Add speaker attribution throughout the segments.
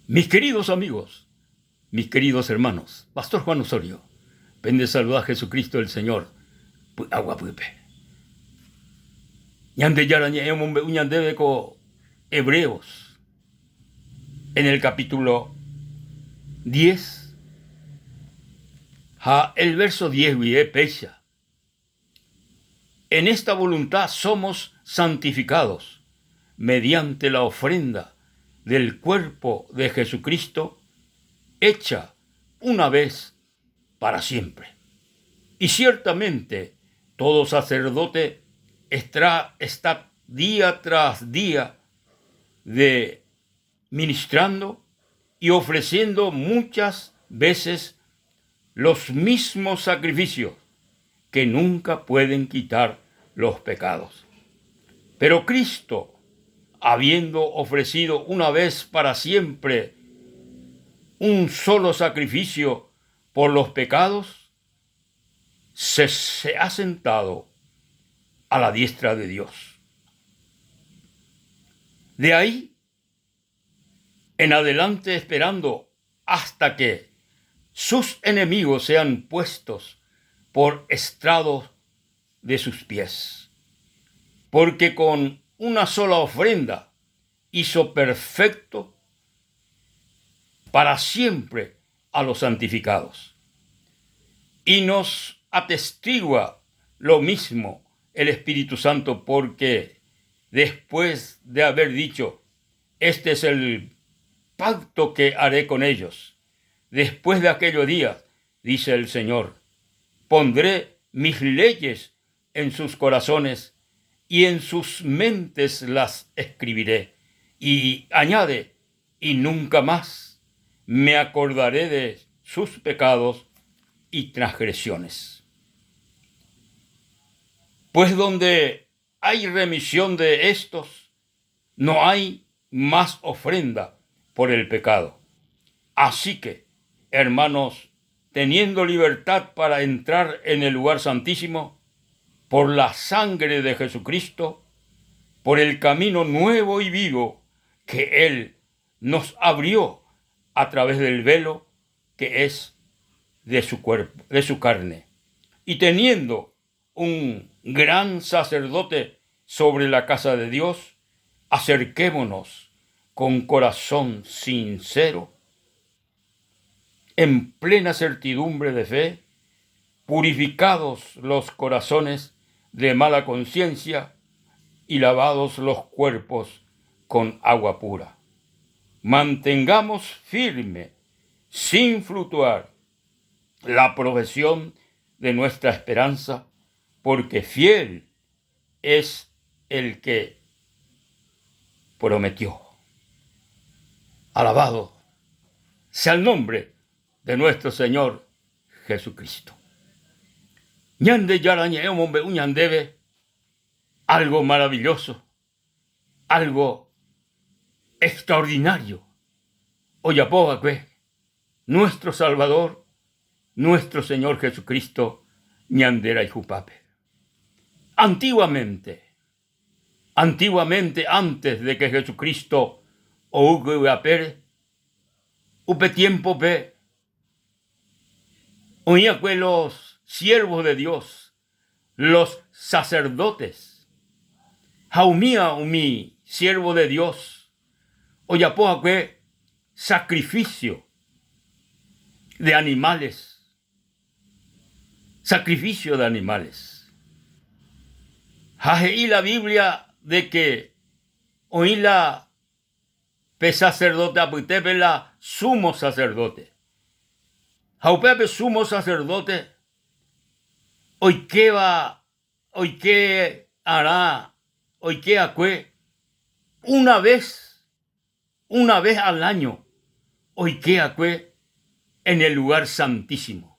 Speaker 1: Mis queridos amigos, mis queridos hermanos, Pastor Juan Osorio, pende saluda Jesucristo el Señor py'aguapýpe. Ñandejára ñe'ẽ omombe'u ñandéve ko Hebreos en el capítulo 10 ha el verso 10 guive péicha, En esta voluntad somos santificados mediante la ofrenda del cuerpo de Jesucristo hecha una vez para siempre. Y ciertamente todo sacerdote está, está día tras día de ministrando y ofreciendo muchas veces los mismos sacrificios que nunca pueden quitar los pecados. Pero Cristo, habiendo ofrecido una vez para siempre un solo sacrificio por los pecados, se, se ha sentado a la diestra de Dios. De ahí en adelante esperando hasta que sus enemigos sean puestos por estrados de sus pies. Porque con una sola ofrenda hizo perfecto para siempre a los santificados. Y nos atestigua lo mismo el Espíritu Santo porque después de haber dicho, este es el pacto que haré con ellos, después de aquellos días, dice el Señor, pondré mis leyes en sus corazones y en sus mentes las escribiré. Y añade, y nunca más me acordaré de sus pecados y transgresiones. Pues donde hay remisión de estos, no hay más ofrenda por el pecado. Así que, hermanos, teniendo libertad para entrar en el lugar santísimo, por la sangre de Jesucristo, por el camino nuevo y vivo que Él nos abrió a través del velo que es de su cuerpo, de su carne. Y teniendo un gran sacerdote sobre la casa de Dios, acerquémonos con corazón sincero, en plena certidumbre de fe, purificados los corazones de mala conciencia y lavados los cuerpos con agua pura. Mantengamos firme, sin fluctuar, la profesión de nuestra esperanza, porque fiel es el que prometió. Alabado sea el nombre de nuestro Señor Jesucristo. Ñandejára ñe'ẽ omombe'u ñandéve algo maravilloso, algo extraordinario ojapo va'ekue nuestro Salvador, nuestro Señor Jesucristo ñande rayhupápe. Antiguamente, antiguamente antes de que Jesucristo ou ko yvy apére, upe tiémpope oĩ va'ekue los siervos de Dios, los sacerdotes, ha umíva umi siervo de Dios ojapo va'ekue sacrificio de animales, sacrificio de animales. Ha he'i la Biblia de que oĩ la pe sacerdote apytépe la sumo sacerdote. Ha upéva pe sumo sacerdote oikéva oike arã oike akue una vez Una ves al áño oike akue en el lugar santísimo.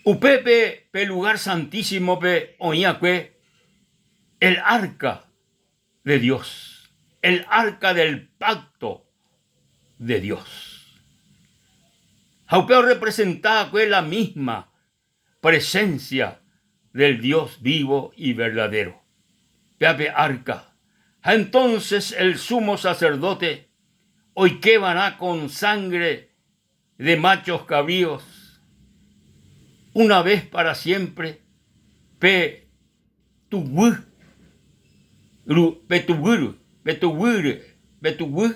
Speaker 1: Upépe pe lugar santísimope oĩ akue el arca de Dios, el arca del pacto de Dios. Ha upe orrepresenta akue la misma presencia del Dios vivo y verdadero. Péa pe arca. Ha entonces el sumo sacerdote. Oike va'erã con sangre de machos cabríos una vez para siempre pe tuguy ru, pe tuguy, pe tuguy, pe tuguy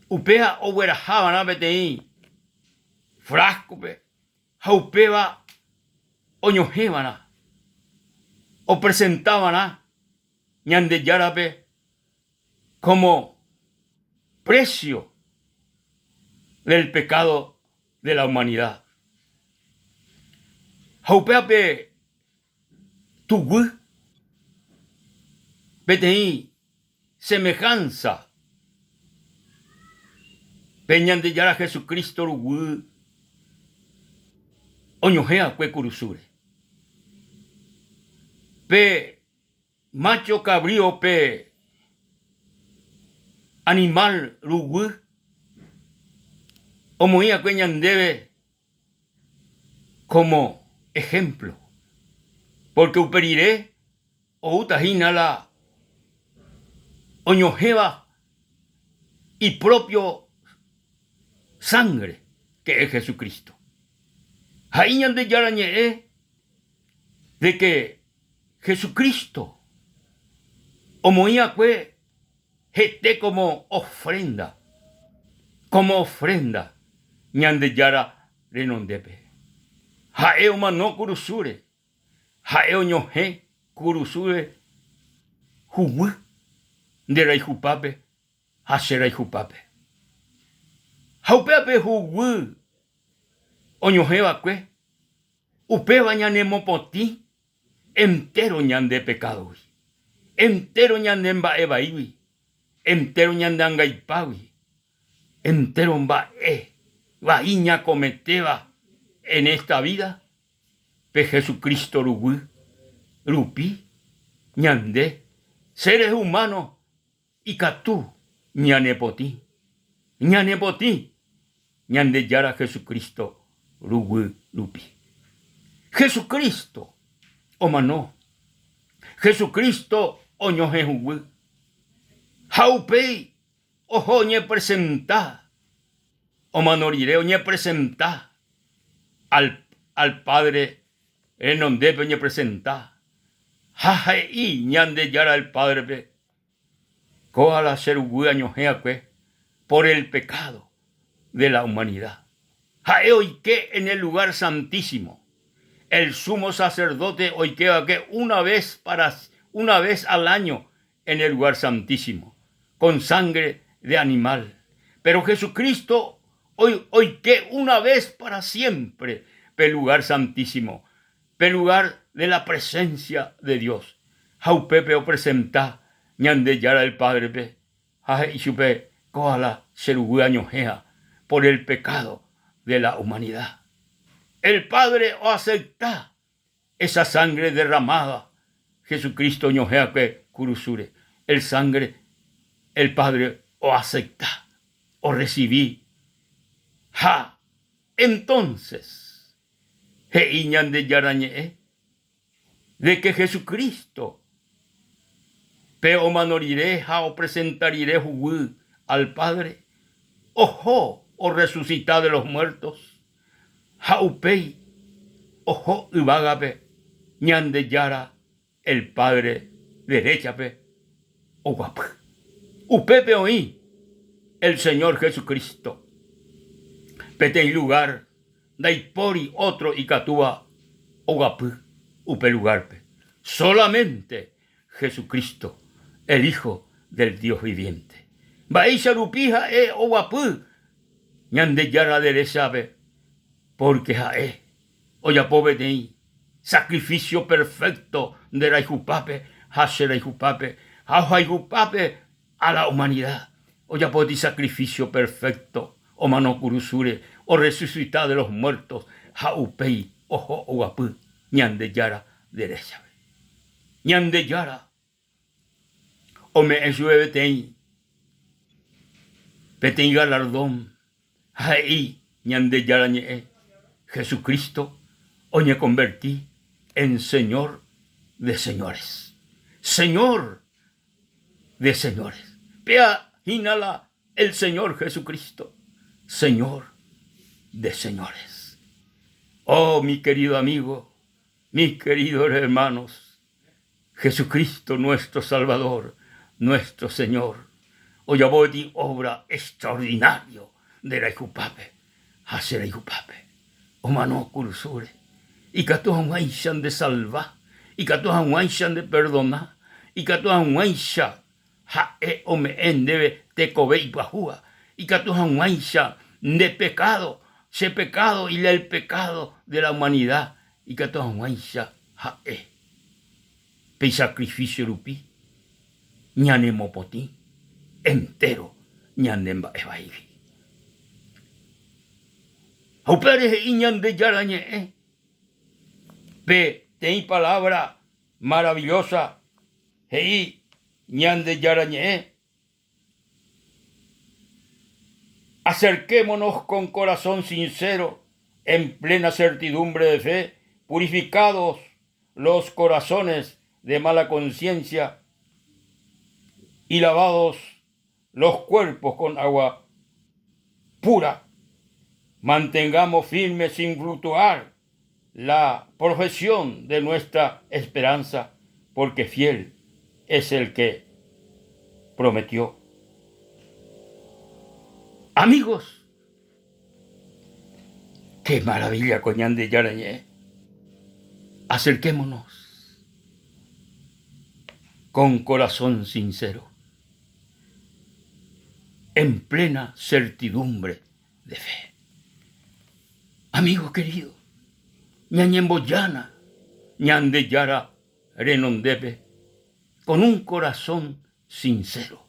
Speaker 1: upéva ogueraha va'erã peteĩ frasco-pe ha upéva oñohẽ va'erã, opresenta va'erã Ñandejárape como precio del pecado de la humanidad. Ha upévape tuguy peteĩ semejanza pe Ñandejára Jesucristo ruguy oñohẽ va'ekue kurusúre. Pe Mácho cabrío pe animal ruguy omoĩ va'ekue ñandéve como ejemplo, porque upe rire oúta hína la oñohẽva ipropio sangre, que es Jesucristo. Ha Ñandejára ñe'ẽ de que Jesucristo omoĩ va'ekue hete como ofrenda, como ofrenda Ñandejára renondépe. Ha'e omano kurusúre, ha'e oñohẽ kurusúre huguy nde rayhupápe ha che rayhupápe. Ha upévape huguy oñohẽ va'ekue, upéva ñanemopotĩ entéro ñande pekádogui, entéro ñande mba'e vaígui, entéro ñande angaipágui, entéro mba'e vai ñakometéva en esta vida, pe Jesucristo ruguy rupi ñande seres humanos Ikatu ñanepotĩ, ñanepotĩ Ñandejára Jesucristo ruguy rupi. Jesucristo omano, Jesucristo oñohẽ huguy, ha upéi oho oñepresenta, omano rire oñepresenta al, al Padre renondépe oñepresenta, ha he'i Ñandejára el Padre-pe, Kóa la che ruguy añohẽ akue por el pecado de la humanidad. Ha'e oike en el lugar santísimo. El sumo sacerdote oike va'ekue una vez para una vez al año en el lugar santísimo con sangre de animal. Pero Jesucristo oike una vez para siempre pe lugar santísimo, pe lugar de la presencia de Dios. Ha upépe opresenta Ñandejára el Padre-pe ha he'i chupe, Kóa la che ruguy añohẽha por el pecado de la humanidad. El Padre oacepta esa sangre derramada Jesucristo oñohẽ va'ekue kurusúre. El sangre el Padre oacepta, orrecibi ha entonces he'i Ñandejára Ñe'ẽ de que Jesucristo pe omano rire ha opresenta rire huguy al Padre, oho orresucita de los muertos ha upéi oho yvágape Ñandejára el Padre deréchape oguapy. Upépe oĩ el Señor Jesucristo peteĩ lugar Ndaipóri ótro ikatúva oguapy upe lugárpe, sólamente Jesucristo, el Hijo del Dios viviente. Mba'éicha rupi ha'e oguapy Ñandejára deréchape? Pórke ha'e ojapo peteĩ sakrifísio perfékto nde rayhupápe ha che rayhupápe ha ohayhupápe A la humanidad ojapóti sacrificio perfecto omano kurusúre, orresucita de los muertos ha upéi oho oguapy Ñandejára deréchape. Ñandejára ome'ẽ chupe peteĩ peteĩ galardón ha he'i Ñandejára ñe'ẽ, Jesucristo oñekonverti en Señor de señores. Señor de señores. Péa hína la el Señor Jesucristo, Señor de señores. Oh, mi querido amigo, mis queridos hermanos, Jesucristo nuestro Salvador, nuestro Señor, ojapo peteĩ obra extraordinario nde rayhupápe ha che rayhupápe. Omano kurusúre, ikatu hag̃uáicha ndesalva, ikatu hag̃uáicha ndeperdona, ikatu hag̃uáicha Ha'e ome'ẽ ndéve tekove ipyahúva, ikatu hag̃uáicha nde pekádo, che pekádo y el pekádo de la humanida, ikatu hag̃uáicha Ha'e pe isakrifísio rupi ñanemopotĩ entéro ñane mba'e vaígui. Ha upévare he'i Ñandejára Ñe'ẽ peteĩ palávra maravillosa He'i Ñandejára Ñe'ẽ, Acerquémonos con corazón sincero, en plena certidumbre de fe, purificados los corazones de mala conciencia y lavados los cuerpos con agua pura. Mantengamos firme sin fluctuar la profesión de nuestra esperanza, porque fiel es el que prometió. Amigos, qué maravilla ko Ñandejára Ñe'ẽ. Acerquémonos con corazón sincero, en plena certidumbre de fe. Amigo querido, ñañembojána Ñandejára renondépe con un corazón sincero.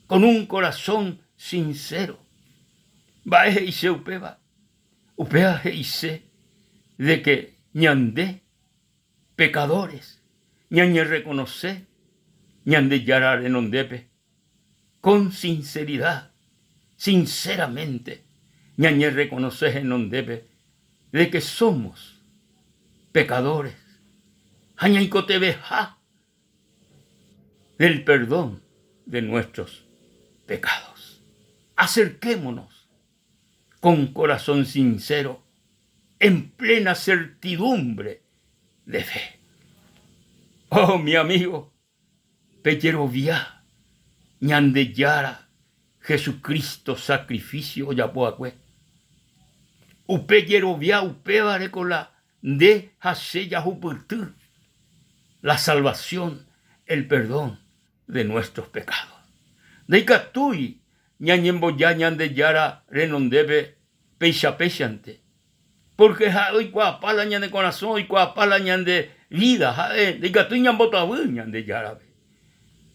Speaker 1: Con un corazón sincero. Mba'e he'ise upéva? Upéva he'ise de que ñande pecadores ñañerreconoce Ñandejára renondépe con sinceridad, sinceramente ñañerreconoce henondépe de que somos pecadores ha ñaikotevẽha del perdón de nuestros pecados. Acerquémonos con corazón sincero, en plena certidumbre de fe. Oh, mi amigo, pejerovia Ñandejára Jesucristo sacrificio ojapo'akue. Upe jerovia upévare ko la nde ha che jahupyty la salvación, el perdón de nuestros pecados. Ndaikatúi ñañemboja Ñandejára renondépe peichapéichante, pórke ha'e oikuaapa la ñane korasõ, oikuaapa la ñande vída, ha'e ndaikatúi ñambotavy Ñandejárape.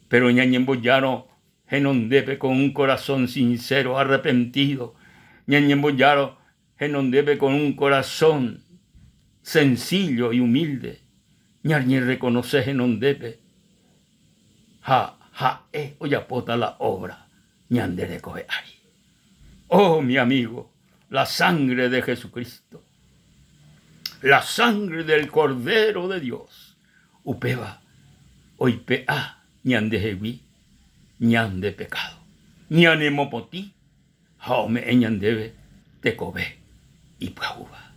Speaker 1: Péro ñañembojárõ henondépe con un corazón sincero, arrepentido, ñañembojárõ henondépe con un corazón sencillo y humilde, ñañerrekonose henondépe ha ha'e ojapóta la obra ñande rekove ári. Oh, mi amigo, la sangre de Jesucristo, la sangre del Cordero de Dios, upéva oipe'a ñandehegui ñande pecado, ñanemopotĩ ha ome'ẽ ñandéve tekove ipyahúva.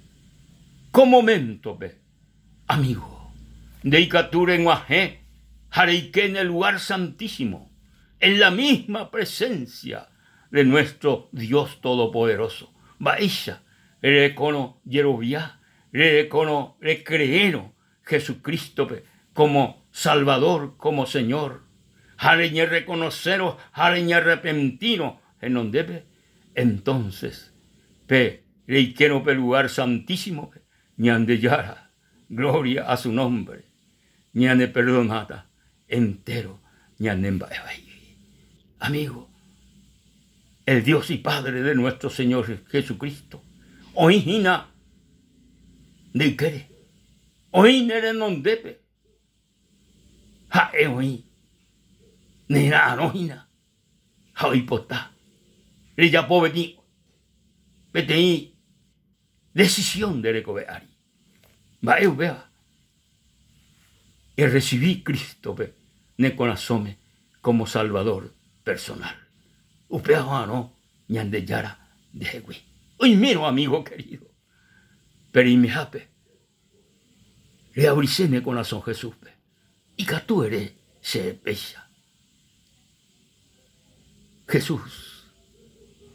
Speaker 1: Ko moméntope, amigo, nde ikatu reg̃uahẽ ha reike en el lugar santísimo, en la misma presencia de nuestro Dios Todopoderoso. Mba'éicha rerekórõ jerovia, rerekórõ recreérõ Jesucristo-pe como Salvador, como Señor, ha reñerrekonosérõ ha reñearrepentírõ henondépe, entonces pe reikérõ pe lugar santísimo-pe, Ñandejára, gloria a su nombre, ñaneperdonáta entero ñane mba'e vaígui. Amigo, el Dios y Padre de nuestro Señor Jesucristo oĩ hína nde ykére, oĩ ne renondépe, ha'e oĩ nera'arõ hína ha oipota rejapo peteĩ peteĩ decisión nde rekove ári. Mba'e upéva? Erresivi Crístope ne korasõme como Salvador. personal. Upéva oha'arõ Ñandejára ndehegui. Oimérõ amigo querido, pe reimehápe reavrise ne korasõ Jesúspe, ikatu ere che péicha, Jesús,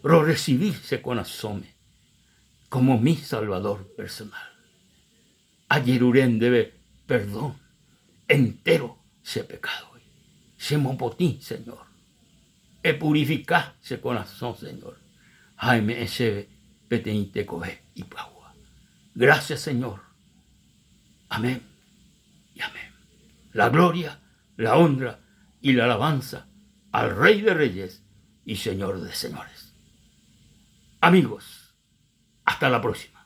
Speaker 1: rorresivi che korasõme como mi Salvador personal. Ajerure ndéve perdón entéro che pekádogui. Chemopotĩ, Señor. Epurifika che korasõ, Señor, ha eme'ẽ chéve peteĩ tekove ipyahúva. Gracias, Señor. Amén y amén. La gloria, la honra y la alabanza al Rey de Reyes y Señor de Señores. Amigos, hasta la próxima.